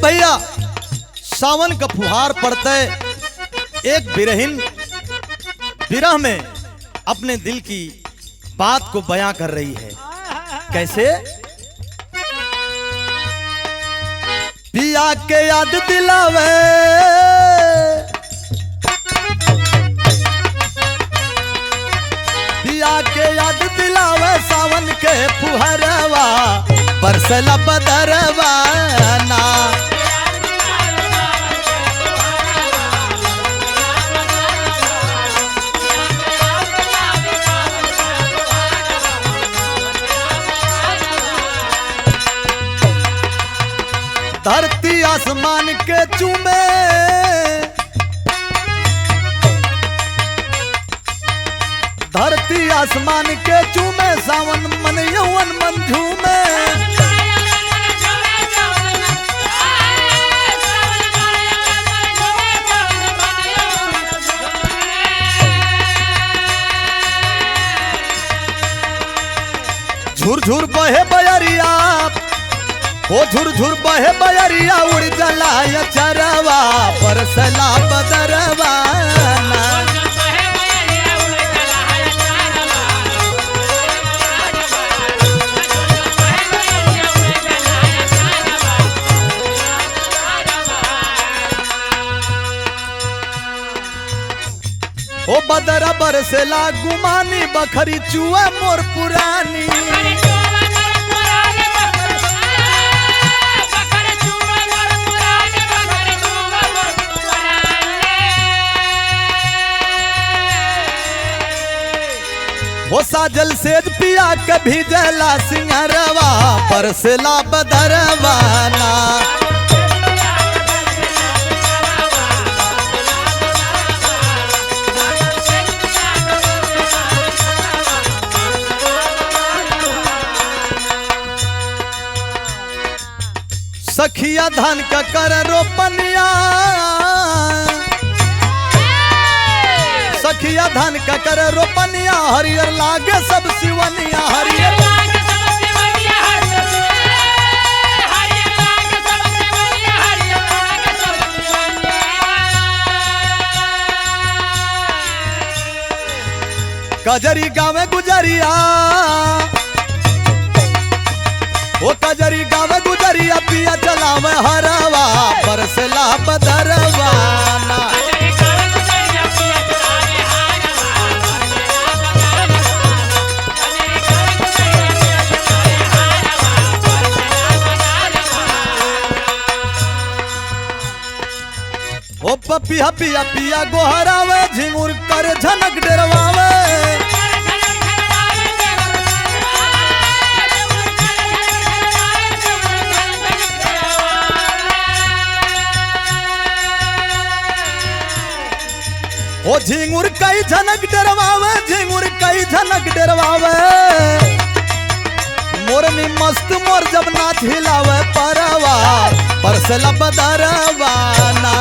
भैया, सावन का फुहार पड़ते एक बिरहिन विरह में अपने दिल की बात को बयां कर रही है। कैसे? पिया के याद दिलावे, पिया के याद दिलावे सावन के फुहरवा बरसला बदरवा ना। धरती आसमान के चूमे, धरती आसमान के चूमे, सावन मन यौवन मन झूमे। झुर झुर बहे बयरिया, ओ झुर झुर बहे बयरिया, उड़ जला चरवा बरसला बदरवा ना। ओ बदरा बरसेला गुमानी, बखरी चुआ मोर पुरानी। हो साजल सेज पिया कभी जला सिंहरवा बरसेला बदरवा ना। सखिया धान का कर रोपनिया, सखिया धान का कर रोपनिया, हरियर लागे सब सिवनिया, हरियर कजरी गावे गुजरिया, ओ कजरी गावे गुजरिया, पिया चलावे हरवा बरसला बदरवा ना। ओ पपिया पिया पिया गोहरावे, झिंगुर कर झनक डरवावे। ओ झिंगुर कई झनक डरवावे, झिंगुर कई झनक डरवावे, मोरनी मस्त मोर जब नाच हिलावे परवा बरसला बदरवा ना।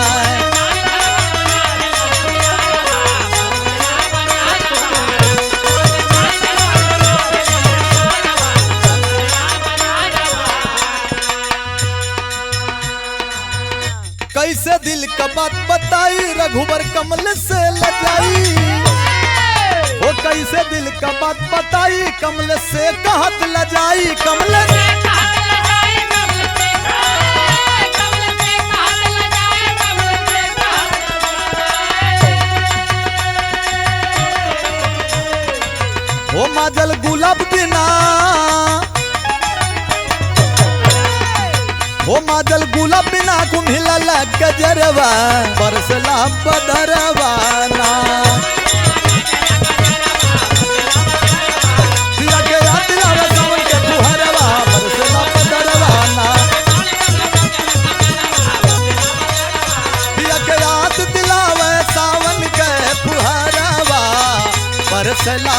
कैसे दिल का बात बताई, रघुबर कमल से लजाई। ओ कैसे दिल का बात बताई, कमल से कहत लजाई, कमल ओ माजल गुलाब बिना, ओ माजल गुलाब बिना कुम्हिला गजरवा बरसला बदरवा ना। पिया के याद दिलावे सावन के फुहरवा बरसला बदरवा ना। पिया के याद दिलावे सावन के फुहरवा बरसला।